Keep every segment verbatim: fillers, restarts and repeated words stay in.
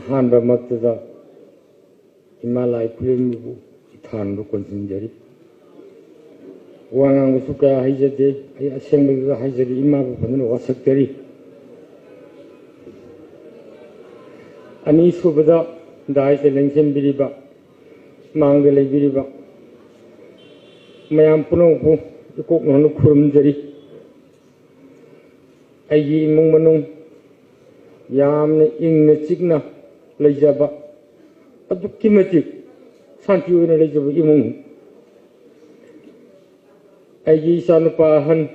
ꯑꯍꯥꯟꯕꯃꯛꯇꯗ ꯏꯃꯥ ꯂꯥꯏ ꯈꯨꯔꯨꯝꯕꯕꯨ ꯏꯊꯥꯟꯕ ꯀꯣꯟꯁꯤꯟꯖꯔꯤ꯫ ꯋꯥ ꯉꯥꯡꯕꯁꯨ ꯀꯌꯥ ꯍꯩꯖꯗꯦ꯫ ꯑꯩ ꯑꯁꯦꯡꯕꯗꯨꯗ ꯍꯥꯏꯖꯔꯤ, ꯏꯃꯥꯕꯨ ꯐꯖꯅ ꯋꯥꯁꯛꯆꯔꯤ꯫ ꯑꯅꯤꯁꯨꯕꯗ, ꯗꯥꯏꯁꯇ ꯂꯦꯡꯁꯤꯟꯕꯤꯔꯤꯕ, ꯃꯥꯡꯗ ꯂꯩꯕꯤꯔꯤꯕ ꯃꯌꯥꯝ ꯄꯨꯝꯅꯃꯛꯄꯨ ꯏꯀꯣꯛ ꯅꯧꯅ ꯈꯨꯔꯨꯝꯖꯔꯤ꯫ ꯑꯩꯒꯤ ꯏꯃꯨꯡ ꯃꯅꯨꯡ ꯌꯥꯝꯅ ꯏꯪꯅ ꯆꯤꯛꯅ ꯂꯩꯖꯕ, ꯑꯗꯨꯛꯀꯤ ꯃꯇꯤꯛ ꯁꯥꯟꯇꯤ ꯑꯣꯏꯅ ꯂꯩꯖꯕ ꯏꯃꯨꯡ꯫ ꯑꯩꯒꯤ ꯏꯆꯥꯅꯨꯄꯥ ꯑꯍꯟ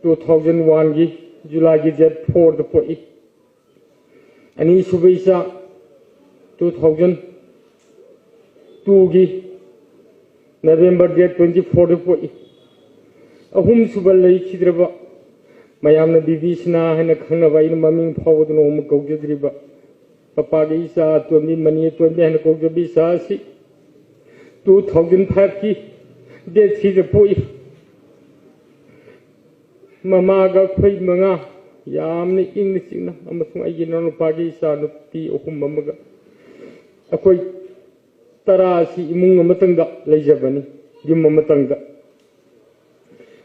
two thousand one ꯒꯤ ꯖꯨꯂꯥꯏꯒꯤ date four ꯗ ꯄꯣꯛꯏ꯫ ꯑꯅꯤꯁꯨꯕ ꯏꯆꯥ two thousand two ꯒꯤ November date twenty four ꯗ ꯄꯣꯛꯏ꯫ ꯑꯍꯨꯝꯁꯨꯕ ꯂꯩꯈꯤꯗ꯭ꯔꯕ, ꯃꯌꯥꯝꯅ ꯕꯤꯕꯤ ꯁꯤꯅꯥ ꯍꯥꯏꯅ ꯈꯪꯅꯕ, ꯑꯩꯅ ꯃꯃꯤꯡ ꯐꯥꯎꯕꯗ ꯅꯣꯡꯃ ꯀꯧꯖꯗ꯭ꯔꯤꯕ, ꯄꯄꯥꯒꯤ ꯏꯆꯥ ꯑꯇꯣꯟꯕꯤ, ꯃꯅꯤ ꯑꯇꯣꯟꯕꯤ ꯍꯥꯏꯅ ꯀꯧꯖꯕ ꯏꯆꯥ ꯑꯁꯤ two thousand five ꯀꯤ date three ꯗ ꯄꯣꯛꯏ꯫ ꯃꯃꯥꯒ ꯑꯩꯈꯣꯏ ꯃꯉꯥ ꯌꯥꯝꯅ ꯏꯪꯅ ꯆꯤꯛꯅ, ꯑꯃꯁꯨꯡ ꯑꯩꯒꯤ ꯏꯅꯥꯎꯅꯨꯄꯥꯒꯤ ꯏꯆꯥ ꯅꯨꯄꯤ ꯑꯍꯨꯝ ꯑꯃꯒ, ꯑꯩꯈꯣꯏ ꯇꯔꯥ ꯑꯁꯤ ꯏꯃꯨꯡ ꯑꯃꯇꯪꯗ ꯂꯩꯖꯕꯅꯤ, ꯌꯨꯝ ꯑꯃꯇꯪꯗ꯫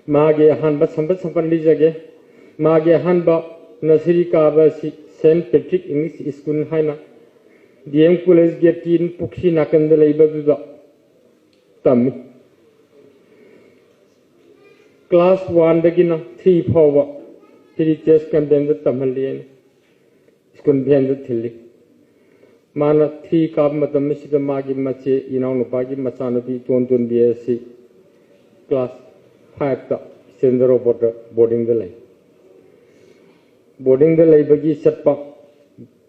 ꯃꯥꯒꯤ ꯑꯍꯥꯟꯕ ꯁꯝꯄꯠ ꯁꯝꯄꯠ ꯂꯤꯖꯒꯦ꯫ ꯃꯥꯒꯤ ꯑꯍꯥꯟꯕ nursery ꯀꯥꯕ ꯑꯁꯤ Saint Patrick English School ꯍꯥꯏꯅ D M College gate ꯀꯤ ꯄꯨꯈ꯭ꯔꯤ ꯅꯥꯀꯟꯗ ꯂꯩꯕꯗꯨꯗ ꯇꯝꯃꯤ꯫ Class one ꯗꯒꯤꯅ three ꯐꯥꯎꯕ Heritage Convent ꯇ ꯇꯝꯍꯜꯂꯤ ꯑꯩꯅ꯫ School van ꯗ ꯊꯤꯜꯂꯤ꯫ ꯃꯥꯅ three ꯀꯥꯕ ꯃꯇꯝ ꯑꯁꯤꯗ ꯃꯥꯒꯤ ꯃꯆꯦ, ꯏꯅꯥꯎꯅꯨꯄꯥꯒꯤ ꯃꯆꯥꯅꯨꯄꯤ ꯏꯇꯣꯟ ꯇꯣꯟꯕꯤ ꯑꯁꯤ class five ꯇ Standard Road ꯇ boarding ꯗ ꯂꯩ꯫ Boarding ꯗ ꯂꯩꯕꯒꯤ ꯆꯠꯄ,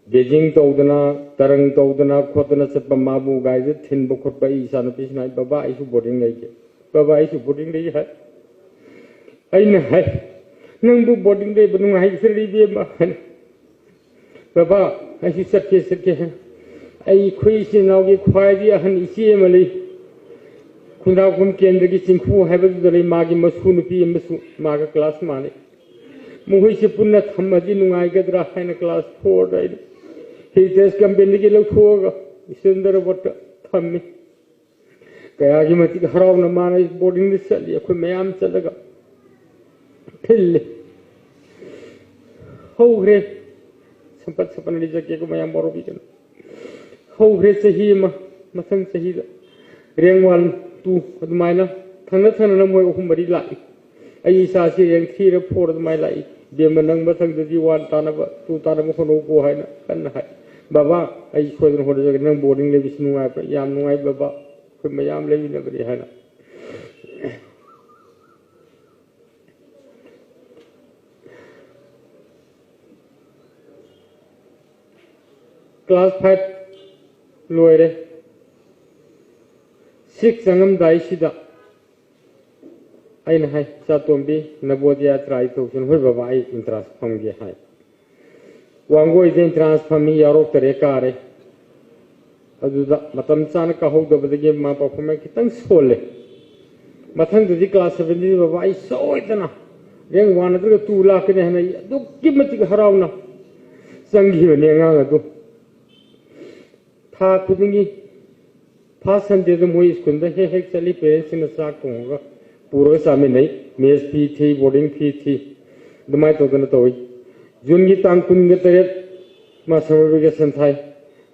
begging ꯇꯧꯗꯅ, ꯇꯔꯪ ꯇꯧꯗꯅ ꯈꯣꯠꯇꯅ ꯆꯠꯄ, ꯃꯥꯕꯨ ꯒꯥꯔꯤꯗ ꯊꯤꯟꯕ ꯈꯣꯠꯄ, ꯑꯩ ꯏꯆꯥꯅꯨꯄꯤꯁꯤꯅ ꯍꯥꯏ, "ꯕꯕꯥ, ꯑꯩꯁꯨ boarding ꯂꯩꯒꯦ, ꯕꯕꯥ, ꯑꯩꯁꯨ boarding ꯂꯩꯒꯦ" ꯍꯥꯏ꯫ ꯑꯩꯅ ꯍꯥꯏ, "ꯅꯪꯕꯨ boarding ꯂꯩꯕ ꯅꯨꯡꯉꯥꯏꯖꯔꯤꯕꯦꯝꯃ?" ꯍꯥꯏꯅ꯫ "ꯕꯕꯥ, ꯑꯩꯁꯨ ꯆꯠꯀꯦ, ꯆꯠꯀꯦ" ꯍꯥꯏ꯫ ꯑꯩꯈꯣꯏ ꯏꯆꯤꯟ ꯏꯅꯥꯎꯒꯤ ꯈ꯭ꯋꯥꯏꯗꯒꯤ ꯑꯍꯟ ꯏꯆꯦ ꯑꯃ ꯂꯩ, ꯈꯨꯟꯗ꯭ꯔꯥꯛꯄꯝ ꯀꯦꯟꯗ꯭ꯔꯒꯤ ꯆꯤꯡꯈꯨ ꯍꯥꯏꯕꯗꯨꯗ ꯂꯩ꯫ ꯃꯥꯒꯤ ꯃꯁꯨ ꯅꯨꯄꯤ ꯑꯃꯁꯨ ꯃꯥꯒ class ꯃꯥꯟꯅꯩ꯫ ꯃꯈꯣꯏꯁꯦ ꯄꯨꯟꯅ ꯊꯝꯃꯗꯤ ꯅꯨꯡꯉꯥꯏꯒꯗ꯭ꯔꯥ ꯍꯥꯏꯅ ꯀ꯭ꯂꯥꯁ ꯐꯣꯔꯗ ꯑꯩꯅ ꯍꯦꯔꯤꯇꯦꯖ ꯀꯝꯄꯦꯅꯤꯗꯒꯤ ꯂꯧꯊꯣꯛꯑꯒ ꯏꯁꯇꯦꯟꯗꯔ ꯕꯣꯔꯗꯇ ꯊꯝꯃꯤ꯫ ꯀꯌꯥꯒꯤ ꯃꯇꯤꯛ ꯍꯔꯥꯎꯅ ꯃꯥꯅ ꯕꯣꯔꯗꯤꯡꯗ ꯆꯠꯂꯤ, ꯑꯩꯈꯣꯏ ꯃꯌꯥꯝ ꯆꯠꯂꯒ ꯊꯤꯜꯂꯤ꯫ ꯍꯧꯈ꯭ꯔꯦ, ꯁꯝꯄꯠ ꯁꯝꯄꯠꯅ ꯂꯤꯖꯒꯦꯀꯣ, ꯃꯌꯥꯝ ꯋꯥꯔꯧꯕꯤꯒꯅꯨ꯫ ꯍꯧꯈ꯭ꯔꯦ ꯆꯍꯤ ꯑꯃ, ꯃꯊꯪ ꯆꯍꯤꯗ ꯔꯦꯡ ꯋꯥꯟ, ꯇꯨ ꯑꯗꯨꯃꯥꯏꯅ ꯊꯪꯅ ꯊꯪꯅꯅ ꯃꯣꯏ ꯑꯍꯨꯝ ꯃꯔꯤ ꯂꯥꯛꯏ꯫ ꯑꯩ ꯏꯆꯥꯁꯤ ꯔꯦꯡ ꯊ꯭ꯔꯤꯔ ꯐꯣꯔ ꯑꯗꯨꯃꯥꯏꯅ ꯂꯥꯛꯏ꯫ "ꯏꯕꯦꯝꯃ, ꯅꯪ ꯃꯊꯪꯗꯗꯤ ꯋꯥꯟ ꯇꯥꯅꯕ, ꯇꯨ ꯇꯥꯅꯕ ꯍꯣꯠꯅꯧꯀꯣ" ꯍꯥꯏꯅ ꯀꯟꯅ ꯍꯥꯏ꯫ "ꯕꯕꯥ, ꯑꯩ ꯁꯣꯏꯗꯅ ꯍꯣꯠꯅꯖꯒꯦ, ꯅꯪ ꯕꯣꯔꯗꯤꯡ ꯂꯩꯕꯁꯤ ꯅꯨꯡꯉꯥꯏꯕ꯭ꯔꯥ?" "ꯌꯥꯝ ꯅꯨꯡꯉꯥꯏ ꯕꯕꯥ, ꯑꯩꯈꯣꯏ ꯃꯌꯥꯝ ꯂꯩꯃꯤꯟꯅꯕꯅꯤ" ꯍꯥꯏꯅ꯫ ꯀ꯭ꯂꯥꯁ ꯐꯥꯏꯚ ꯂꯣꯏꯔꯦ꯫ ꯁꯤꯛꯁ ꯆꯪꯉꯝꯗꯥꯏꯁꯤꯗ ꯑꯩꯅ ꯍꯥꯏ, "ꯏꯆꯥꯇꯣꯝꯕꯤ, ꯅꯕꯣꯗꯤꯌꯥ ꯇ꯭ꯔꯥꯏ ꯇꯧꯁꯅꯨ"꯫ "ꯍꯣꯏ ꯕꯕꯥ, ꯑꯩ ꯑꯦꯟꯇ꯭ꯔꯥꯟꯁ ꯐꯝꯒꯦ" ꯍꯥꯏ꯫ ꯋꯥꯡꯒꯣꯏꯗ ꯑꯦꯟꯇ꯭ꯔꯥꯟꯁ ꯐꯝꯃꯤ, ꯌꯥꯎꯔꯛꯇꯔꯦ, ꯀꯥꯔꯦ꯫ ꯑꯗꯨꯗ ꯃꯇꯝ ꯆꯥꯅ ꯀꯥꯍꯧꯗꯕꯗꯒꯤ ꯃꯥ ꯄꯔꯐꯣꯔꯃꯦꯟꯁ ꯈꯤꯇꯪ ꯁꯣꯜꯂꯦ꯫ ꯃꯊꯪꯗꯗꯤ ꯀ꯭ꯂꯥꯁ ꯁꯚꯦꯟꯗꯗꯤ ꯕꯕꯥ, ꯑꯩ ꯁꯣꯏꯗꯅ ꯔꯦꯡ ꯋꯥꯟ ꯅꯠꯇ꯭ꯔꯒ ꯇꯨ ꯂꯥꯛꯀꯅꯤ ꯍꯥꯏꯅ ꯑꯩ ꯑꯗꯨꯛꯀꯤ ꯃꯇꯤꯛ ꯍꯔꯥꯎꯅ ꯆꯪꯈꯤꯕꯅꯤ ꯑꯉꯥꯡ ꯑꯗꯨ꯫ ꯊꯥ ꯈꯨꯗꯤꯡꯒꯤ ꯐꯥꯔꯁ ꯁꯟꯗꯦꯗ ꯃꯣꯏ ꯁ꯭ꯀꯨꯜꯗ ꯍꯦꯛ ꯍꯦꯛ ꯆꯠꯂꯤ꯫ ꯄꯦꯔꯦꯟꯁꯁꯤꯡꯅ ꯆꯥꯛ ꯊꯣꯡꯉꯒ ꯄꯨꯔꯒ ꯆꯥꯃꯤꯟꯅꯩ꯫ ꯃꯦꯁ ꯐꯤ ꯊꯤ, ꯕꯣꯔꯗꯤꯡ ꯐꯤ ꯊꯤ, ꯑꯗꯨꯃꯥꯏꯅ ꯇꯧꯗꯅ ꯇꯧꯏ꯫ ꯖꯨꯟꯒꯤ ꯇꯥꯡ ꯀꯨꯟꯒ ꯇꯔꯦꯠ ꯃꯥ ꯁꯝꯃꯔ ꯚꯦꯀꯦꯁꯟ ꯊꯥꯏ,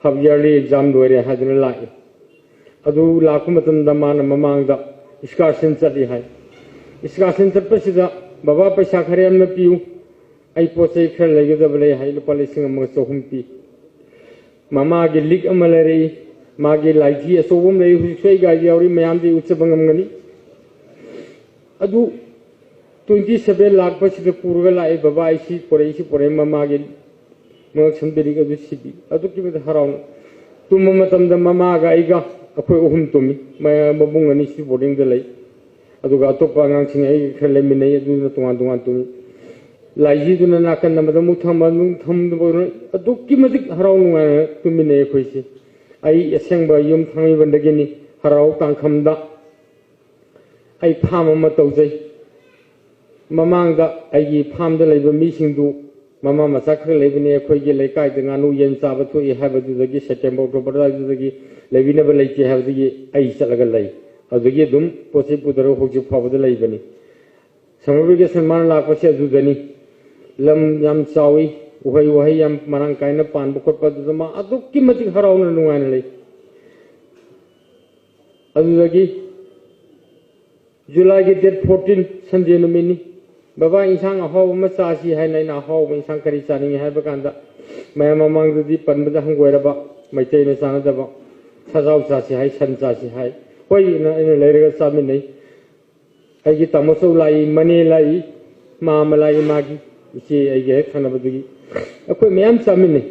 ꯍꯥꯐ ꯏꯌꯥꯔꯂꯤ ꯑꯦꯛꯖꯥꯝ ꯂꯣꯏꯔꯦ ꯍꯥꯏꯗꯨꯅ ꯂꯥꯛꯏ꯫ ꯑꯗꯨ ꯂꯥꯛꯄ ꯃꯇꯝꯗ ꯃꯥꯅ ꯃꯃꯥꯡꯗ ꯏꯁꯀꯥꯔꯁꯟ ꯆꯠꯂꯤ ꯍꯥꯏ꯫ ꯏꯁꯀꯥꯔꯁꯟ ꯆꯠꯄꯁꯤꯗ, "ꯕꯕꯥ, ꯄꯩꯁꯥ ꯈꯔ ꯌꯥꯝꯅ ꯄꯤꯌꯨ, ꯑꯩ ꯄꯣꯠ ꯆꯩ ꯈꯔ ꯂꯩꯒꯗꯕ ꯂꯩ" ꯍꯥꯏ, ꯂꯨꯄꯥ ꯂꯤꯁꯤꯡ ꯑꯃꯒ ꯆꯍꯨꯝ ꯄꯤ꯫ ꯃꯃꯥꯒꯤ ꯂꯤꯛ ꯑꯃ ꯂꯩꯔꯛꯏ, ꯃꯥꯒꯤ ꯂꯥꯏꯙꯤ ꯑꯆꯧꯕ ꯑꯃ ꯂꯩꯔꯛꯏ, ꯍꯧꯖꯤꯛꯁꯨ ꯑꯩ ꯒꯥꯔꯤꯗ ꯌꯥꯎꯔꯤ, ꯃꯌꯥꯝꯗꯤ ꯎꯠꯆꯕ ꯉꯝꯒꯅꯤ꯫ ꯑꯗꯨ ꯇ꯭ꯋꯦꯟꯇꯤ ꯁꯚꯦꯟ ꯂꯥꯛꯄꯁꯤꯗ ꯄꯨꯔꯒ ꯂꯥꯛꯑꯦ, "ꯕꯕꯥ, ꯑꯩ ꯁꯤ ꯄꯣꯔꯛꯏ, ꯁꯤ ꯄꯣꯔꯛꯏ", ꯃꯃꯥꯒꯤ ꯃꯉꯛꯁꯝꯗ ꯂꯤꯛ ꯑꯗꯨ ꯁꯤꯕꯤ꯫ ꯑꯗꯨꯛꯀꯤ ꯃꯇꯤꯛ ꯍꯔꯥꯎꯅ꯫ ꯇꯨꯝꯕ ꯃꯇꯝꯗ ꯃꯃꯥꯒ ꯑꯩꯒ ꯑꯩꯈꯣꯏ ꯑꯍꯨꯝ ꯇꯨꯝꯃꯤ꯫ ꯃ-, ꯃꯕꯨꯡ ꯑꯅꯤꯁꯤ ꯕꯣꯔꯗꯤꯡꯗ ꯂꯩ꯫ ꯑꯗꯨꯒ ꯑꯇꯣꯞꯄ ꯑꯉꯥꯡꯁꯤꯡ ꯑꯩꯒ ꯈꯔ ꯂꯩꯃꯤꯟꯅꯩ, ꯑꯗꯨꯅ ꯇꯣꯉꯥꯟ ꯇꯣꯉꯥꯟ ꯇꯨꯝꯃꯤ꯫ ꯂꯥꯏꯙꯤꯗꯨꯅ ꯅꯥꯀꯟ ꯑꯃꯗ ꯑꯃꯨꯛ ꯊꯝꯕ, ꯑꯗꯨꯝ ꯊꯝꯕ, ꯑꯗꯨꯛꯀꯤ ꯃꯇꯤꯛ ꯍꯔꯥꯎ ꯅꯨꯡꯉꯥꯏꯅ ꯇꯨꯝꯃꯤꯟꯅꯩ ꯑꯩꯈꯣꯏꯁꯤ꯫ ꯑꯩ ꯑꯁꯦꯡꯕ ꯌꯨꯝ ꯊꯥꯡꯃꯩꯕꯟꯗꯒꯤꯅꯤ, ꯍꯔꯥꯎ ꯇꯥꯡꯈꯝꯗ꯫ ꯑꯩ ꯐꯥꯝ ꯑꯃ ꯇꯧꯖꯩ꯫ ꯃꯃꯥꯡꯗ ꯑꯩꯒꯤ ꯐꯥꯔꯝꯗ ꯂꯩꯕ ꯃꯤꯁꯤꯡꯗꯨ ꯃꯃꯥ ꯃꯆꯥ ꯈꯔ ꯂꯩꯕꯅꯤ, ꯑꯩꯈꯣꯏꯒꯤ ꯂꯩꯀꯥꯏꯗ ꯉꯥꯅꯨ ꯌꯦꯟ ꯆꯥꯕ ꯊꯣꯛꯏ ꯍꯥꯏꯕꯗꯨꯗꯒꯤ ꯁꯦꯞꯇꯦꯝꯕꯔ ꯑꯣꯛꯇꯣꯕꯔ ꯑꯗꯨꯋꯥꯏꯗꯨꯗꯒꯤ ꯂꯩꯕꯤꯅꯕ ꯂꯩꯇꯦ ꯍꯥꯏꯕꯗꯒꯤ ꯑꯩ ꯆꯠꯂꯒ ꯂꯩ꯫ ꯑꯗꯨꯗꯒꯤ ꯑꯗꯨꯝ ꯄꯣꯠ ꯆꯩ ꯄꯨꯊꯔꯒ ꯍꯧꯖꯤꯛ ꯐꯥꯎꯕꯗ ꯂꯩꯕꯅꯤ꯫ Summer vacation ꯃꯥꯅ ꯂꯥꯛꯄꯁꯦ ꯑꯗꯨꯗꯅꯤ꯫ ꯂꯝ ꯌꯥꯝ ꯆꯥꯎꯏ, ꯎꯍꯩ ꯋꯥꯍꯩ ꯌꯥꯝ ꯃꯔꯥꯡ ꯀꯥꯏꯅ ꯄꯥꯟꯕ ꯈꯣꯠꯄ, ꯑꯗꯨꯗ ꯃꯥ ꯑꯗꯨꯛꯀꯤ ꯃꯇꯤꯛ ꯍꯔꯥꯎꯅ ꯅꯨꯡꯉꯥꯏꯅ ꯂꯩ꯫ ꯑꯗꯨꯗꯒꯤ ꯖꯨꯂꯥꯏꯒꯤ date fourteen Sunday ꯅꯨꯃꯤꯠꯅꯤ꯫ "ꯕꯕꯥ, ꯏꯟꯁꯥꯡ ꯑꯍꯥꯎꯕ ꯑꯃ ꯆꯥꯁꯤ" ꯍꯥꯏꯅ ꯑꯩꯅ ꯑꯍꯥꯎꯕ ꯏꯟꯁꯥꯡ ꯀꯔꯤ ꯆꯥꯅꯤꯡꯉꯤ ꯍꯥꯏꯕ ꯀꯥꯟꯗ, ꯃꯌꯥꯝ ꯃꯃꯥꯡꯗꯗꯤ ꯄꯟꯕꯗ ꯍꯪꯒꯣꯏꯔꯕ, ꯃꯩꯇꯩꯅ ꯆꯥꯅꯗꯕ ꯁꯖꯥꯎ ꯆꯥꯁꯤ ꯍꯥꯏ, ꯁꯟ ꯆꯥꯁꯤ ꯍꯥꯏ꯫ ꯍꯣꯏ, ꯑꯩꯅ ꯂꯩꯔꯒ ꯆꯥꯃꯤꯟꯅꯩ꯫ ꯑꯩꯒꯤ ꯇꯥꯃꯣꯆꯧ ꯂꯥꯛꯏ, ꯃꯅꯦ ꯂꯥꯛꯏ, ꯃꯥꯃ ꯂꯥꯛꯏ, ꯃꯥꯒꯤ ꯏꯆꯦ ꯑꯩꯒ ꯍꯦꯛ ꯊꯪꯅꯕꯗꯨꯒꯤ꯫ ꯑꯩꯈꯣꯏ ꯃꯌꯥꯝ ꯆꯥꯃꯤꯟꯅꯩ꯫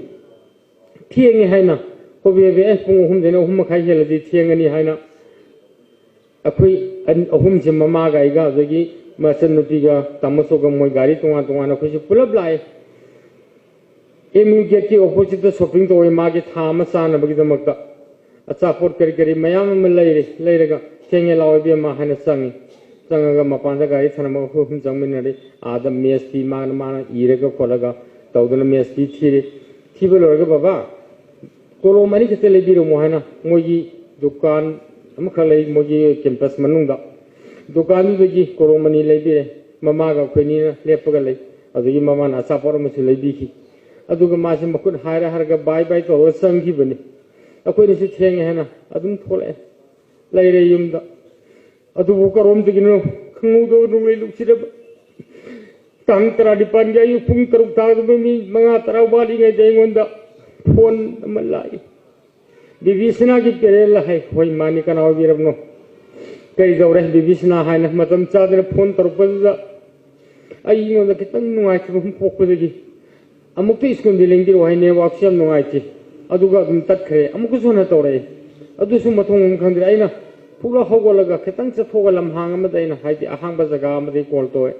ꯊꯦꯡꯉꯦ ꯍꯥꯏꯅ, ꯍꯣꯕꯦ ꯍꯣꯕꯦ, "ꯑꯦ, ꯄꯨꯡ ꯑꯍꯨꯝꯗꯩꯅ ꯑꯍꯨꯝ ꯃꯈꯥꯏ ꯍꯦꯜꯂꯗꯤ ꯊꯦꯡꯉꯅꯤ" ꯍꯥꯏꯅ ꯑꯩꯈꯣꯏ ꯑꯟ-, ꯑꯍꯨꯝꯁꯦ, ꯃꯃꯥꯒ ꯑꯩꯒ, ꯑꯗꯒꯤ ꯃꯆꯟꯅꯨꯄꯤꯒ ꯇꯥꯃꯣꯆꯧꯒ, ꯃꯣꯏ ꯒꯥꯔꯤ ꯇꯣꯉꯥꯟ ꯇꯣꯉꯥꯟꯅ ꯑꯩꯈꯣꯏꯁꯦ ꯄꯨꯂꯞ ꯂꯥꯛꯑꯦ꯫ ꯑꯦꯝ ꯌꯨ ꯒꯦꯠꯀꯤ ꯑꯣꯄꯣꯖꯤꯠꯇ ꯁꯣꯞꯄꯤꯡ ꯇꯧꯋꯦ, ꯃꯥꯒꯤ ꯊꯥ ꯑꯃ ꯆꯥꯅꯕꯒꯤꯗꯃꯛꯇ꯫ ꯑꯆꯥꯄꯣꯠ ꯀꯔꯤ ꯀꯔꯤ ꯃꯌꯥꯝ ꯑꯃ ꯂꯩꯔꯦ꯫ ꯂꯩꯔꯒ, "ꯊꯦꯡꯉꯦ, ꯂꯥꯛꯑꯣ ꯏꯕꯦꯝꯃ" ꯍꯥꯏꯅ ꯆꯪꯉꯤ꯫ ꯆꯪꯉꯒ ꯃꯄꯥꯟꯗ ꯒꯥꯔꯤ ꯊꯅꯝꯃꯒ ꯑꯩꯈꯣꯏ ꯑꯍꯨꯝ ꯆꯪꯃꯤꯟꯅꯔꯦ꯫ ꯑꯥꯗ ꯃꯦꯁ ꯐꯤ ꯃꯥꯅ, ꯃꯥꯅ ꯏꯔꯒ ꯈꯣꯠꯂꯒ ꯇꯧꯗꯅ ꯃꯦꯁ ꯐꯤ ꯊꯤꯔꯦ꯫ ꯊꯤꯕ ꯂꯣꯏꯔꯒ, "ꯕꯕꯥ, ꯀꯣꯂꯣꯝ ꯑꯅꯤ ꯈꯛꯇ ꯂꯩꯕꯤꯔꯝꯃꯣ" ꯍꯥꯏꯅ ꯃꯣꯏꯒꯤ ꯗꯨꯀꯥꯟ ꯑꯃꯈꯛ ꯂꯩ ꯃꯣꯏꯒꯤ ꯀꯦꯝꯄꯁ ꯃꯅꯨꯡꯗ꯫ ꯗꯨꯀꯥꯟꯗꯨꯗꯒꯤ ꯀꯣꯂꯣꯝ ꯑꯅꯤ ꯂꯩꯕꯤꯔꯦ꯫ ꯃꯃꯥꯒ ꯑꯩꯈꯣꯏ ꯑꯅꯤꯅ ꯂꯦꯞꯄꯒ ꯂꯩ꯫ ꯑꯗꯨꯗꯒꯤ ꯃꯃꯥꯅ ꯑꯆꯥꯄꯣꯠ ꯑꯃꯁꯨ ꯂꯩꯕꯤꯈꯤ꯫ ꯑꯗꯨꯒ ꯃꯥꯁꯦ ꯃꯈꯨꯠ ꯍꯥꯏꯔ ꯍꯥꯏꯔꯒ ꯕꯥꯏ ꯕꯥꯏ ꯇꯧꯔꯒ ꯆꯪꯈꯤꯕꯅꯤ꯫ ꯑꯩꯈꯣꯏꯅꯁꯨ ꯊꯦꯡꯉꯦ ꯍꯥꯏꯅ ꯑꯗꯨꯝ ꯊꯣꯛꯂꯛꯑꯦ꯫ ꯂꯩꯔꯦ ꯌꯨꯝꯗ꯫ ꯑꯗꯨꯕꯨ ꯀꯔꯣꯝꯗꯒꯤꯅꯣ ꯈꯪꯍꯧꯗꯕ ꯅꯣꯡꯂꯩ ꯅꯨꯡꯁꯤꯠ ꯑꯃ ꯇꯥꯡ ꯇꯔꯥꯅꯤꯄꯥꯟꯒꯤ ꯑꯌꯨꯛ ꯄꯨꯡ ꯇꯔꯨꯛ ꯇꯥꯒꯗꯕ ꯃꯤ ꯃꯉꯥ ꯇꯔꯥ ꯋꯥꯠꯂꯤꯉꯩꯗ ꯑꯩꯉꯣꯟꯗ ꯐꯣꯟ ꯑꯃ ꯂꯥꯛꯏ꯫ "ꯕꯤꯕꯤꯁꯅꯥꯒꯤ ꯄꯦꯔꯦꯟꯂ?" ꯍꯥꯏ꯫ "ꯍꯣꯏ, ꯃꯥꯅꯤ, ꯀꯅꯥ ꯑꯣꯏꯕꯤꯔꯕꯅꯣ?" "ꯀꯩꯗꯧꯔꯦ ꯕꯤꯕꯤꯁꯅꯥ?" ꯍꯥꯏꯅ ꯃꯇꯝ ꯆꯥꯗꯅ ꯐꯣꯟ ꯇꯧꯔꯛꯄꯗꯨꯗ ꯑꯩꯉꯣꯟꯗ ꯈꯤꯇꯪ ꯅꯨꯡꯉꯥꯏꯇꯕ ꯑꯃ ꯄꯣꯛꯄꯗꯒꯤ ꯑꯃꯨꯛꯇ ꯁ꯭ꯀꯨꯜꯗ ꯂꯦꯡꯕꯤꯔꯛꯑꯣ ꯍꯥꯏ꯫ ꯅꯦꯠꯋꯥꯛꯁꯨ ꯌꯥꯝ ꯅꯨꯡꯉꯥꯏꯇꯦ꯫ ꯑꯗꯨꯒ ꯑꯗꯨꯝ ꯇꯠꯈ꯭ꯔꯦ꯫ ꯑꯃꯨꯛꯀꯁꯨ ꯍꯟꯅ ꯇꯧꯔꯛꯑꯦ꯫ ꯑꯗꯨꯁꯨ ꯃꯊꯣꯡ ꯑꯃ ꯈꯪꯗ꯭ꯔꯦ꯫ ꯑꯩꯅ ꯐꯨꯛꯂ ꯍꯧꯒꯠꯂꯒ ꯈꯤꯇꯪ ꯆꯠꯊꯣꯛꯑꯒ ꯂꯝꯍꯥꯡ ꯑꯃꯗ ꯑꯩꯅ, ꯍꯥꯏꯗꯤ, ꯑꯍꯥꯡꯕ ꯖꯒꯥ ꯑꯃꯗꯒꯤ ꯀꯣꯜ ꯇꯧꯋꯦ꯫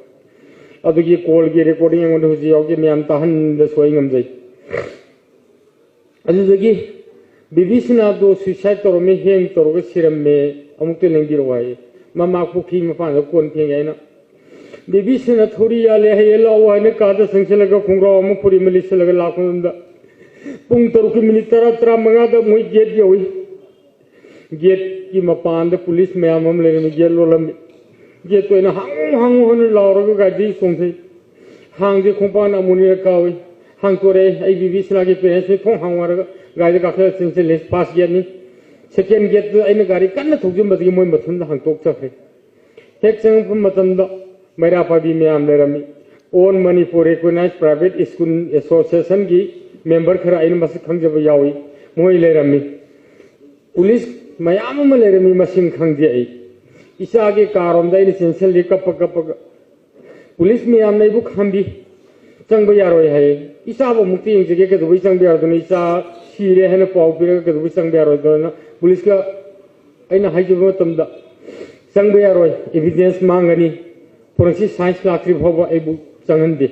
ꯑꯗꯨꯒꯤ ꯀꯣꯜꯒꯤ ꯔꯦꯀꯣꯔꯗꯤꯡ ꯑꯩꯉꯣꯟꯗ ꯍꯧꯖꯤꯛ ꯌꯥꯎꯗꯦ, ꯃꯌꯥꯝ ꯇꯥꯍꯟꯗꯁꯨ ꯑꯩ ꯉꯝꯖꯩ꯫ ꯑꯗꯨꯗꯒꯤ ꯕꯤꯕꯤꯁꯅꯥꯗꯣ ꯁꯨꯏꯁꯥꯏꯠ ꯇꯧꯔꯝꯃꯦ, ꯍꯦꯡ ꯇꯧꯔꯒ ꯁꯤꯔꯝꯃꯦ, ꯑꯃꯨꯛꯇ ꯂꯦꯡꯕꯤꯔꯛꯑꯣ ꯍꯥꯏꯌꯦ꯫ ꯃꯃꯥ ꯄꯨꯈ꯭ꯔꯤ ꯃꯄꯥꯟꯗ ꯀꯣꯟ ꯐꯦꯡꯉꯦ꯫ ꯑꯩꯅ ꯕꯦꯕꯤꯁꯤꯅ ꯊꯧꯔꯤ ꯌꯥꯜꯂꯦ, ꯍꯌꯦꯡ ꯂꯥꯛꯑꯣ ꯍꯥꯏꯅ ꯀꯥꯗ ꯆꯪꯁꯤꯜꯂꯒ ꯈꯣꯡꯒ꯭ꯔꯥꯎ ꯑꯃ ꯐꯨꯔꯤꯠ ꯑꯃ ꯂꯤꯠꯁꯤꯜꯂꯒ ꯂꯥꯛꯄ ꯃꯇꯝꯗ, ꯄꯨꯡ ꯇꯔꯨꯛꯀꯤ ꯃꯤꯅꯤꯠ ꯇꯔꯥ, ꯇꯔꯥꯃꯉꯥꯗ ꯃꯣꯏ ꯒꯦꯠ ꯌꯧꯏ꯫ ꯒꯦꯠꯀꯤ ꯃꯄꯥꯟꯗ ꯄꯨꯂꯤꯁ ꯃꯌꯥꯝ ꯑꯃ ꯂꯩꯔꯝꯃꯤ, ꯒꯦꯠ ꯂꯣꯜꯂꯝꯃꯤ꯫ ꯒꯦꯠꯇꯣ ꯑꯩꯅ "ꯍꯥꯡꯉꯨ, ꯍꯥꯡꯉꯨ" ꯍꯥꯏꯅ ꯂꯥꯎꯔꯒ ꯒꯥꯔꯤꯗꯒꯤ ꯆꯣꯡꯊꯩ꯫ ꯍꯥꯡꯗꯦ, ꯈꯣꯡꯄꯥꯛꯅ ꯑꯃꯨꯛ ꯑꯅꯤꯔꯛ ꯀꯥꯎꯏ꯫ ꯍꯥꯡꯇꯣꯔꯛꯑꯦ꯫ ꯑꯩ ꯕꯦꯕꯤꯁꯤꯅꯥꯒꯤ ꯄꯦꯔꯦꯟꯁꯅ ꯊꯣꯡ ꯍꯥꯡꯉꯨ ꯍꯥꯏꯔꯒ ꯒꯥꯔꯤꯗ ꯀꯥꯈꯠꯂ ꯆꯦꯟꯁꯤꯜꯂꯦ꯫ ꯐꯥꯔꯁ ꯒꯦꯠꯅꯤ꯫ ꯁꯦꯀꯦꯟ ꯒꯦꯠꯇꯨꯗ ꯑꯩꯅ ꯒꯥꯔꯤ ꯀꯟꯅ ꯊꯧꯖꯤꯟꯕꯗꯒꯤ ꯃꯣꯏ ꯃꯊꯟꯇ ꯍꯥꯡꯇꯣꯛꯆꯈ꯭ꯔꯦ꯫ ꯍꯦꯛ ꯆꯪꯉꯛꯄ ꯃꯇꯝꯗ ꯃꯩꯔꯥ ꯄꯥꯏꯕꯤ ꯃꯌꯥꯝ ꯂꯩꯔꯝꯃꯤ꯫ All Manipur Recognized Private School Associationꯒꯤ ꯃꯦꯝꯕꯔ ꯈꯔ, ꯑꯩꯅ ꯃꯁꯛ ꯈꯪꯖꯕ ꯌꯥꯎꯏ, ꯃꯣꯏ ꯂꯩꯔꯝꯃꯤ꯫ ꯄꯨꯂꯤꯁ ꯃꯌꯥꯝ ꯑꯃ ꯂꯩꯔꯝꯃꯤ, ꯃꯁꯤꯡ ꯈꯪꯗꯦ ꯑꯩ꯫ ꯏꯆꯥꯒꯤ ꯀꯥꯔꯣꯝꯗ ꯑꯩꯅ ꯆꯦꯟꯁꯤꯜꯂꯤ ꯀꯞꯄ ꯀꯞꯄꯒ꯫ ꯄꯨꯂꯤꯁ ꯃꯌꯥꯝꯅ ꯑꯩꯕꯨ ꯈꯥꯝꯕꯤ꯫ "ꯆꯪꯕ ꯌꯥꯔꯣꯏ" ꯍꯥꯏꯌꯦ꯫ "ꯏꯆꯥꯕꯨ ꯑꯃꯨꯛꯇ ꯌꯦꯡꯖꯒꯦ, ꯀꯩꯗꯧꯕꯩ ꯆꯪꯕ ꯌꯥꯔꯣꯏꯗꯣꯏꯅꯣ? ꯏꯆꯥ ꯁꯤꯔꯦ ꯍꯥꯏꯅ ꯄꯥꯎ ꯄꯤꯔꯒ ꯀꯩꯗꯧꯕꯩ ꯆꯪꯕ ꯌꯥꯔꯣꯏꯗꯣꯏꯅꯣ?" ꯄꯨꯂꯤꯁꯀ ꯑꯩꯅ ꯍꯥꯏꯖꯕ ꯃꯇꯝꯗ, "ꯆꯪꯕ ꯌꯥꯔꯣꯏ, evidence ꯃꯥꯡꯒꯅꯤ, forensic science ꯂꯥꯛꯇ꯭ꯔꯤ ꯐꯥꯎꯕ ꯑꯩꯕꯨ ꯆꯪꯍꯟꯗꯦ,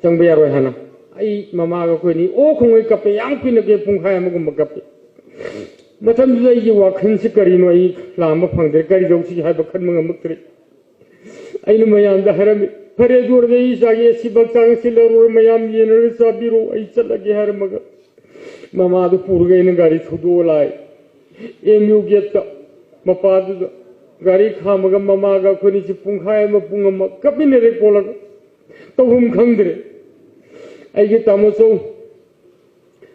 ꯆꯪꯕ ꯌꯥꯔꯣꯏ" ꯍꯥꯏꯅ꯫ ꯑꯩ ꯃꯃꯥꯒ ꯑꯩꯈꯣꯏꯅꯤ ꯑꯣ ꯈꯣꯡꯉꯩ ꯀꯞꯄꯦ, ꯌꯥꯝ ꯀꯨꯏꯅ ꯀꯞꯄꯦ, ꯄꯨꯡꯈꯥꯏ ꯑꯃꯒꯨꯝꯕ ꯀꯞꯄꯦ꯫ ꯃꯇꯝꯗꯨꯗ ꯑꯩꯒꯤ ꯋꯥꯈꯜꯁꯤ ꯀꯔꯤꯅꯣ ꯑꯩ ꯂꯥꯝꯕ ꯐꯪꯗ꯭ꯔꯦ, ꯀꯔꯤ ꯇꯧꯁꯤ ꯍꯥꯏꯕ ꯈꯟꯕ ꯉꯝꯃꯛꯇ꯭ꯔꯦ꯫ ꯑꯩꯅ ꯃꯌꯥꯝꯗ ꯍꯥꯏꯔꯝꯃꯤ, "ꯐꯔꯦ, ꯑꯗꯨ ꯑꯣꯏꯔꯗꯤ ꯑꯩ ꯏꯆꯥꯒꯤ ꯑꯁꯤꯕ ꯍꯛꯆꯥꯡ ꯑꯁꯤ ꯂꯧꯔꯣꯏ, ꯃꯌꯥꯝ ꯌꯦꯟꯅꯔꯒ ꯆꯥꯕꯤꯔꯣ, ꯑꯩ ꯆꯠꯂꯒꯦ" ꯍꯥꯏꯔꯝꯃꯒ, ꯃꯃꯥꯗꯨ ꯄꯨꯔꯒ ꯑꯩꯅ ꯒꯥꯔꯤ ꯊꯧꯗꯣꯛꯑ ꯂꯥꯛꯑꯦ꯫ ꯑꯦꯝ ꯌꯨ ꯒꯦꯠꯇ ꯃꯄꯥꯗꯨꯗ ꯒꯥꯔꯤ ꯈꯥꯝꯃꯒ ꯃꯃꯥꯒ ꯑꯩꯈꯣꯏꯅꯤꯁꯤ ꯄꯨꯡꯈꯥꯏ ꯑꯃ, ꯄꯨꯡ ꯑꯃ ꯀꯞꯃꯤꯟꯅꯔꯦ ꯀꯣꯜꯂꯒ꯫ ꯇꯧꯐꯝ ꯈꯪꯗ꯭ꯔꯦ꯫ ꯑꯩꯒꯤ ꯇꯥꯃꯣ ꯆꯧ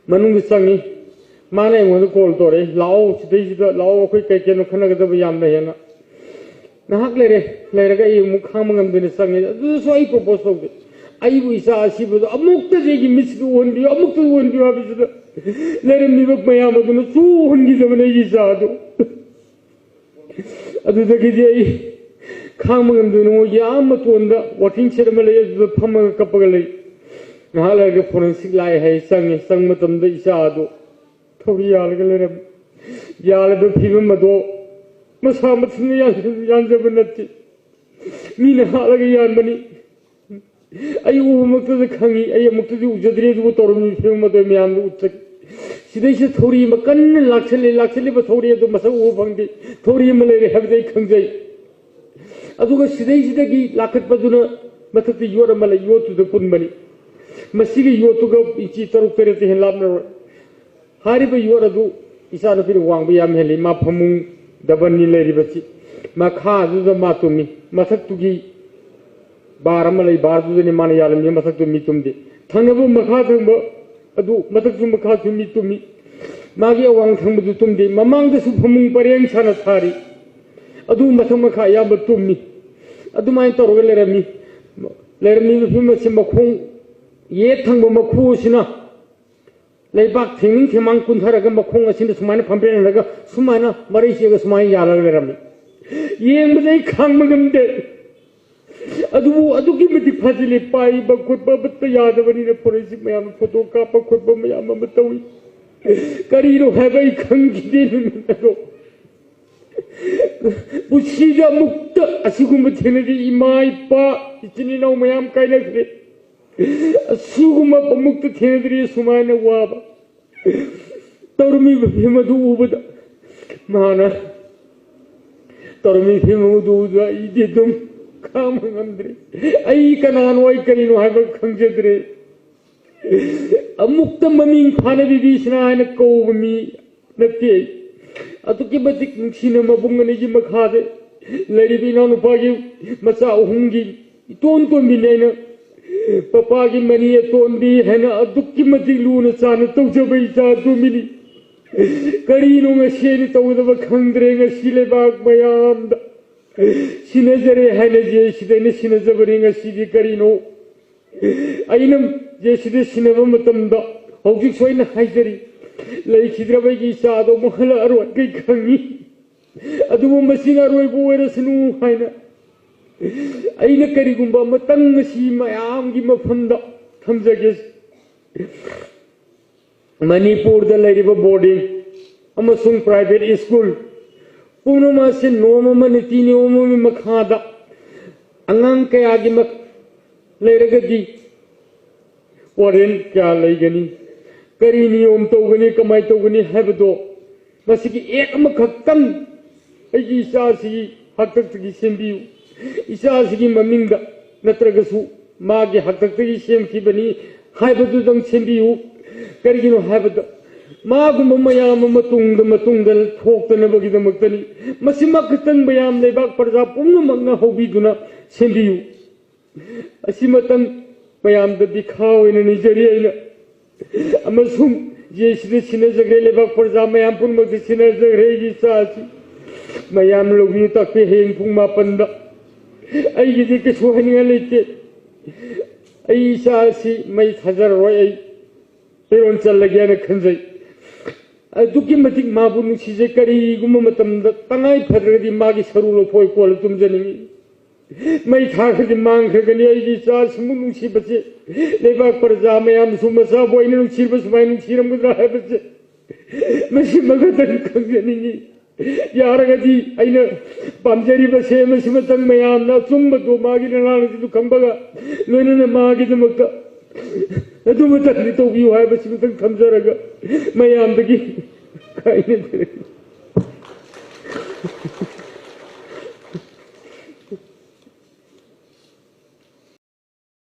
ꯃꯅꯨꯡꯗ ꯆꯪꯉꯤ꯫ ꯃꯥꯅ ꯑꯩꯉꯣꯟꯗ ꯀꯣꯜ ꯇꯧꯔꯛꯏ, "ꯂꯥꯛꯑꯣ, ꯁꯤꯗꯩꯁꯤꯗ ꯂꯥꯛꯑꯣ, ꯑꯩꯈꯣꯏ ꯀꯩ ꯀꯩꯅꯣ ꯈꯟꯅꯒꯗꯕ ꯌꯥꯝ ꯂꯩ" ꯍꯥꯏꯅ꯫ ꯉꯥꯏꯍꯥꯛ ꯂꯩꯔꯦ, ꯂꯩꯔꯒ ꯑꯩ ꯑꯃꯨꯛ ꯈꯥꯡꯕ ꯉꯝꯗꯅ ꯆꯪꯉꯦ꯫ ꯑꯗꯨꯗꯁꯨ ꯑꯩ ꯄ꯭ꯔꯣꯄꯣꯁ ꯇꯧꯗꯦ꯫ "ꯑꯩꯕꯨ ꯏꯆꯥ ꯑꯁꯤꯕꯗꯣ ꯑꯃꯨꯛꯇꯗꯤ ꯑꯩꯒꯤ ꯃꯤꯠꯁꯤꯗ ꯎꯍꯟꯕꯤꯌꯨ, ꯑꯃꯨꯛꯇ ꯎꯍꯟꯕꯤꯌꯨ" ꯍꯥꯏꯕꯁꯤꯗ ꯂꯩꯔꯝꯃꯤꯕ ꯃꯌꯥꯝ ꯑꯗꯨꯅ ꯆꯨ ꯎꯍꯟꯈꯤꯗꯕꯅꯦ ꯑꯩꯒꯤ ꯏꯆꯥ ꯑꯗꯨ꯫ ꯑꯗꯨꯗꯒꯤꯗꯤ ꯑꯩ ꯈꯥꯡꯕ ꯉꯝꯗꯅ ꯃꯣꯏꯒꯤ ꯑꯥ ꯃꯇꯣꯟꯗ ꯋꯥꯀꯤꯡ ꯁꯦꯠ ꯑꯃ ꯂꯩ, ꯑꯗꯨꯗ ꯐꯝꯃꯒ ꯀꯞꯄꯒ ꯂꯩ꯫ ꯉꯥꯏꯍꯥꯛ ꯂꯩꯔꯒ ꯐꯣꯔꯦꯟꯁꯤꯛ ꯂꯥꯛꯑꯦ ꯍꯥꯏ, ꯆꯪꯉꯦ꯫ ꯆꯪꯕ ꯃꯇꯝꯗ ꯏꯆꯥ ꯑꯗꯨ ꯊꯧꯔꯤ ꯌꯥꯜꯂꯒ ꯂꯩꯔꯝꯃꯤ꯫ ꯌꯥꯜꯂꯕ ꯐꯤꯕꯝ ꯑꯗꯣ ꯃꯁꯥ ꯃꯊꯟꯇ ꯌꯥꯟ-, ꯌꯥꯟꯖꯕ ꯅꯠꯇꯦ, ꯃꯤꯅ ꯍꯥꯠꯂꯒ ꯌꯥꯟꯕꯅꯤ꯫ ꯑꯩ ꯎꯕꯃꯛꯇꯗ ꯈꯪꯉꯤ, ꯑꯩ ꯑꯃꯨꯛꯇꯗꯤ ꯎꯖꯗ꯭ꯔꯤ, ꯑꯗꯨꯕꯨ ꯇꯧꯔꯝꯃꯤꯕ ꯐꯤꯕꯝ ꯑꯗꯨ ꯃꯌꯥꯝꯗ ꯎꯠꯆꯒꯦ꯫ ꯁꯤꯗꯩꯁꯤꯗ ꯊꯧꯔꯤ ꯑꯃ ꯀꯟꯅ ꯂꯥꯛꯁꯜꯂꯦ, ꯂꯥꯛꯁꯜꯂꯤꯕ ꯊꯧꯔꯤ ꯑꯗꯨ ꯃꯁꯛ ꯎꯕ ꯐꯪꯗꯦ꯫ ꯊꯧꯔꯤ ꯑꯃ ꯂꯩꯔꯦ ꯍꯥꯏꯕꯗꯤ ꯑꯩ ꯈꯪꯖꯩ꯫ ꯑꯗꯨꯒ ꯁꯤꯗꯩꯁꯤꯗꯒꯤ ꯂꯥꯈꯠꯄꯗꯨꯅ ꯃꯊꯛꯇ ꯌꯣꯠ ꯑꯃ ꯂꯩ, ꯌꯣꯠꯇꯨꯗ ꯄꯨꯟꯕꯅꯤ꯫ ꯃꯁꯤꯒꯤ ꯌꯣꯠꯇꯨꯒ ꯏꯟꯆꯤ ꯇꯔꯨꯛ ꯇꯔꯦꯠꯇ ꯍꯦꯟ ꯂꯥꯞꯅꯔꯣꯏ꯫ ꯍꯥꯏꯔꯤꯕ ꯌꯣꯠ ꯑꯗꯨ ꯏꯆꯥꯅꯨꯄꯤꯅ ꯋꯥꯡꯕ ꯌꯥꯝ ꯍꯦꯜꯂꯤ꯫ ꯃꯥ ꯐꯃꯨꯡ ꯗꯕꯜꯅꯤ ꯂꯩꯔꯤꯕꯁꯤ꯫ ꯃꯈꯥꯗꯨꯗ ꯃꯥ ꯇꯨꯝꯃꯤ꯫ ꯃꯊꯛꯇꯨꯒꯤ ꯕꯥꯔ ꯑꯃ ꯂꯩ, ꯕꯥꯔꯗꯨꯗꯅꯤ ꯃꯥꯅ ꯌꯥꯜꯂꯝꯃꯤ꯫ ꯃꯊꯛꯇꯨ ꯃꯤ ꯇꯨꯝꯗꯦ꯫ ꯊꯪꯅꯕ ꯃꯈꯥ ꯊꯪꯕ ꯑꯗꯨ ꯃꯊꯛꯁꯨ ꯃꯈꯥꯁꯨ ꯃꯤ ꯇꯨꯝꯃꯤ꯫ ꯃꯥꯒꯤ ꯑꯋꯥꯡ ꯊꯪꯕꯗꯨ ꯇꯨꯝꯗꯦ꯫ ꯃꯃꯥꯡꯗꯁꯨ ꯐꯃꯨꯡ ꯄꯔꯦꯡ ꯁꯥꯅ ꯁꯥꯔꯤ꯫ ꯑꯗꯨ ꯃꯊꯛ ꯃꯈꯥ ꯑꯌꯥꯝꯕ ꯇꯨꯝꯃꯤ꯫ ꯑꯗꯨꯃꯥꯏꯅ ꯇꯧꯔꯒ ꯂꯩꯔꯝꯃꯤ꯫ ꯂꯩꯔꯝꯃꯤꯕ ꯐꯤꯕꯝ ꯑꯁꯤ ꯃꯈꯣꯡ ꯌꯦꯠ ꯊꯪꯕ ꯃꯈꯨ ꯑꯁꯤꯅ ꯂꯩꯕꯥꯛ ꯊꯦꯡꯅꯤꯡ ꯊꯦꯡꯃꯥꯡ ꯀꯨꯟꯊꯔꯒ ꯃꯈꯣꯡ ꯑꯁꯤꯅ ꯁꯨꯃꯥꯏꯅ ꯐꯝꯕꯦꯟꯅꯔꯒ ꯁꯨꯃꯥꯏꯅ ꯃꯔꯩ ꯆꯦꯒ ꯁꯨꯃꯥꯏꯅ ꯌꯥꯜꯂꯒ ꯂꯩꯔꯝꯃꯤ꯫ ꯌꯦꯡꯕꯗ ꯑꯩ ꯈꯥꯡꯕ ꯉꯝꯗꯦ꯫ ꯑꯗꯨꯕꯨ ꯑꯗꯨꯛꯀꯤ ꯃꯇꯤꯛ ꯐꯖꯤꯜꯂꯤ꯫ ꯄꯥꯏꯕ ꯈꯣꯠꯄ ꯑꯃꯠꯇ ꯌꯥꯗꯕꯅꯤꯅ ꯐꯣꯔꯦꯟꯁꯤꯛ ꯃꯌꯥꯝꯅ ꯐꯣꯇꯣ ꯀꯥꯞꯄ ꯈꯣꯠꯄ ꯃꯌꯥꯝ ꯑꯃ ꯇꯧꯏ꯫ ꯀꯔꯤꯅꯣ ꯍꯥꯏꯕ ꯑꯩ ꯈꯪꯈꯤꯗꯦ ꯅꯨꯃꯤꯠ ꯑꯗꯣ꯫ ꯄꯨꯟꯁꯤꯗ ꯑꯃꯨꯛꯇ ꯑꯁꯤꯒꯨꯝꯕ ꯊꯦꯡꯅꯗ꯭ꯔꯤ꯫ ꯏꯃꯥ, ꯏꯄꯥ, ꯏꯆꯤꯟ ꯏꯅꯥꯎ ꯃꯌꯥꯝ ꯀꯥꯏꯅꯈ꯭ꯔꯦ꯫ ꯑꯁꯤꯒꯨꯝꯕ ꯑꯃꯨꯛꯇ ꯊꯦꯡꯅꯗ꯭ꯔꯤ, ꯁꯨꯃꯥꯏꯅ ꯋꯥꯕ꯫ ꯇꯧꯔꯝꯃꯤꯕ ꯐꯤꯕꯝ ꯑꯗꯨ ꯎꯕꯗ, ꯃꯥꯅ ꯇꯧꯔꯝꯃꯤꯕ ꯐꯤꯕꯝ ꯑꯗꯨ ꯎꯕꯗ ꯑꯩꯗꯤ ꯑꯗꯨꯝ ꯈꯥꯡꯕ ꯉꯝꯗ꯭ꯔꯦ꯫ ꯑꯩ ꯀꯅꯥꯅꯣ, ꯑꯩ ꯀꯔꯤꯅꯣ ꯍꯥꯏꯕ ꯈꯪꯖꯗ꯭ꯔꯦ꯫ ꯑꯃꯨꯛꯇ ꯃꯃꯤꯡ ꯐꯥꯅ ꯕꯤꯕꯤꯁꯅꯥ ꯍꯥꯏꯅ ꯀꯧꯕ ꯃꯤ ꯅꯠꯇꯦ꯫ ꯑꯗꯨꯛꯀꯤ ꯃꯇꯤꯛ ꯅꯨꯡꯁꯤꯅ ꯃꯕꯨꯡ ꯑꯅꯤꯒꯤ ꯃꯈꯥꯗ ꯂꯩꯔꯤꯕ ꯏꯅꯥꯎꯅꯨꯄꯥꯒꯤ ꯃꯆꯥ ꯑꯍꯨꯝꯒꯤ ꯏꯇꯣꯟ ꯇꯣꯟꯕꯤꯅꯤ ꯑꯩꯅ꯫ ꯄꯄꯥꯒꯤ ꯃꯅꯤ ꯑꯇꯣꯟꯕꯤ ꯍꯥꯏꯅ ꯑꯗꯨꯛꯀꯤ ꯃꯇꯤꯛ ꯂꯨꯅ ꯆꯥꯟꯅ ꯇꯧꯖꯕ ꯏꯆꯥ ꯑꯗꯨꯃꯤꯅꯤ꯫ ꯀꯔꯤꯅꯣ ꯉꯁꯤ ꯑꯩꯅ ꯇꯧꯒꯗꯕ ꯈꯪꯗ꯭ꯔꯦ꯫ ꯉꯁꯤ ꯂꯩꯕꯥꯛ ꯃꯌꯥꯝꯗ ꯁꯤꯟꯅꯖꯔꯦ ꯍꯥꯏꯅ ꯖꯦ ꯁꯤꯗ ꯑꯩꯅ ꯁꯤꯟꯅꯖꯕꯅꯤ꯫ ꯉꯁꯤꯗꯤ ꯀꯔꯤꯅꯣ ꯑꯩꯅ ꯖꯦ ꯁꯤꯗ ꯁꯤꯟꯅꯕ ꯃꯇꯝꯗ ꯍꯧꯖꯤꯛꯁꯨ ꯑꯩꯅ ꯍꯥꯏꯖꯔꯤ, ꯂꯩꯈꯤꯗ꯭ꯔꯕ ꯑꯩꯒꯤ ꯏꯆꯥꯗꯣ ꯑꯃꯨꯛ ꯍꯜꯂꯛꯑꯔꯣꯏ ꯑꯩ ꯈꯪꯉꯤ꯫ ꯑꯗꯨꯕꯨ ꯃꯁꯤꯅ ꯑꯔꯣꯏꯕ ꯑꯣꯏꯔꯁꯅꯨ ꯍꯥꯏꯅ ꯑꯩꯅ ꯀꯔꯤꯒꯨꯝꯕ ꯑꯃꯇꯪ ꯉꯁꯤ ꯃꯌꯥꯝꯒꯤ ꯃꯐꯝꯗ ꯊꯝꯖꯒꯦ꯫ ꯃꯅꯤꯄꯨꯔꯗ ꯂꯩꯔꯤꯕ ꯕꯣꯔꯗꯤꯡ ꯑꯃꯁꯨꯡ ꯄ꯭ꯔꯥꯏꯚꯦꯠ ꯁ꯭ꯀꯨꯜ ꯄꯨꯝꯅꯃꯛ ꯑꯁꯤ ꯅꯤꯌꯣꯝ ꯑꯃ, ꯅꯤꯇꯤ ꯅꯤꯌꯣꯝ ꯑꯃꯒꯤ ꯃꯈꯥꯗ ꯑꯉꯥꯡ ꯀꯌꯥꯒꯤ ꯃꯛ-, ꯂꯩꯔꯒꯗꯤ ꯋꯥꯔꯦꯟ ꯀꯌꯥ ꯂꯩꯒꯅꯤ, ꯀꯔꯤ ꯅꯤꯌꯣꯝ ꯇꯧꯒꯅꯤ, ꯀꯃꯥꯏꯅ ꯇꯧꯒꯅꯤ ꯍꯥꯏꯕꯗꯣ ꯃꯁꯤꯒꯤ ꯑꯦꯛ ꯑꯃꯈꯛꯇꯪ ꯑꯩꯒꯤ ꯏꯆꯥꯁꯤꯒꯤ ꯍꯥꯛꯇꯛꯇꯒꯤ ꯁꯦꯝꯕꯤꯌꯨ꯫ ꯏꯆꯥꯁꯤꯒꯤ ꯃꯃꯤꯡꯗ ꯅꯠꯇ꯭ꯔꯒꯁꯨ ꯃꯥꯒꯤ ꯍꯥꯛꯇꯛꯇꯒꯤ ꯁꯦꯝꯈꯤꯕꯅꯤ ꯍꯥꯏꯕꯗꯨꯗꯪ ꯁꯦꯝꯕꯤꯌꯨ꯫ ꯀꯔꯤꯒꯤꯅꯣ ꯍꯥꯏꯕꯗ, ꯃꯥꯒꯨꯝꯕ ꯃꯌꯥꯝ ꯑꯃ ꯇꯨꯡꯗ ꯃꯇꯨꯡꯗ ꯊꯣꯛꯇꯅꯕꯒꯤꯗꯃꯛꯇꯅꯤ꯫ ꯃꯁꯤꯃ ꯈꯛꯇꯪ ꯃꯌꯥꯝ ꯂꯩꯕꯥꯛ ꯄ꯭ꯔꯖꯥ ꯄꯨꯝꯅꯃꯛꯅ ꯍꯧꯕꯤꯗꯨꯅ ꯁꯦꯝꯕꯤꯌꯨ꯫ ꯑꯁꯤꯃꯇꯪ ꯃꯌꯥꯝꯗ ꯕꯤꯈꯥ ꯑꯣꯏꯅ ꯅꯤꯖꯔꯤ ꯑꯩꯅ꯫ ꯑꯃꯁꯨꯡ ꯖꯦ ꯁꯤꯗ ꯁꯤꯟꯅꯖꯈ꯭ꯔꯦ, ꯂꯩꯕꯥꯛ ꯄ꯭ꯔꯖꯥ ꯃꯌꯥꯝ ꯄꯨꯝꯅꯃꯛꯇ ꯁꯤꯟꯅꯖꯈ꯭ꯔꯦ꯫ ꯑꯩꯒꯤ ꯏꯆꯥ ꯑꯁꯤ ꯃꯌꯥꯝ ꯂꯧꯕꯤꯌꯨ ꯇꯥꯛꯄꯤ꯫ ꯍꯌꯦꯡ ꯄꯨꯡ ꯃꯥꯄꯟꯗ ꯑꯩꯒꯤꯗꯤ ꯀꯩꯁꯨ ꯍꯥꯏꯅꯤꯡꯉꯥꯏ ꯂꯩꯇꯦ꯫ ꯑꯩ ꯏꯆꯥ ꯑꯁꯤ ꯃꯩ ꯊꯥꯖꯔꯔꯣꯏ꯫ ꯑꯩ ꯐꯤꯔꯣꯜ ꯆꯜꯂꯒꯦ ꯍꯥꯏꯅ ꯈꯟꯖꯩ꯫ ꯑꯗꯨꯛꯀꯤ ꯃꯇꯤꯛ ꯃꯥꯕꯨ ꯅꯨꯡꯁꯤꯖꯩ꯫ ꯀꯔꯤꯒꯨꯝꯕ ꯃꯇꯝꯗ ꯇꯉꯥꯏ ꯐꯗ꯭ꯔꯒꯗꯤ ꯃꯥꯒꯤ ꯁꯔꯨ ꯂꯧꯊꯣꯛ ꯀꯣꯜꯂ ꯇꯨꯝꯖꯅꯤꯡꯉꯤ꯫ ꯃꯩ ꯊꯥꯈ꯭ꯔꯗꯤ ꯃꯥꯡꯈ꯭ꯔꯒꯅꯤ꯫ ꯑꯩꯒꯤ ꯏꯆꯥꯁꯤꯃꯨꯛ ꯅꯨꯡꯁꯤꯕꯁꯦ ꯂꯩꯕꯥꯛ ꯄ꯭ꯔꯖꯥ ꯃꯌꯥꯝꯁꯨ ꯃꯆꯥꯕꯨ ꯑꯩꯅ ꯅꯨꯡꯁꯤꯕ ꯁꯨꯃꯥꯏꯅ ꯅꯨꯡꯁꯤꯔꯝꯒꯗ꯭ꯔꯥ ꯍꯥꯏꯕꯁꯦ ꯃꯁꯤꯃꯈꯛꯇꯪ ꯈꯪꯖꯅꯤꯡꯉꯤ꯫ ꯌꯥꯔꯒꯗꯤ ꯑꯩꯅ ꯄꯥꯝꯖꯔꯤꯕꯁꯦ ꯃꯁꯤꯃꯇꯪ ꯃꯌꯥꯝꯅ ꯑꯆꯨꯝꯕꯗꯣ ꯃꯥꯒꯤ ꯅꯅꯥꯎꯅꯨꯄꯤꯗꯨ ꯈꯪꯕꯒ ꯂꯣꯏꯅꯅ ꯃꯥꯒꯤꯗꯃꯛꯇ ꯑꯗꯨꯃꯇꯪꯗꯤ ꯇꯧꯕꯤꯌꯨ ꯍꯥꯏꯕꯁꯤꯃꯇꯪ ꯊꯝꯖꯔꯒ ꯃꯌꯥꯝꯗꯒꯤ ꯀꯥꯏꯅꯖꯔꯒꯦ꯫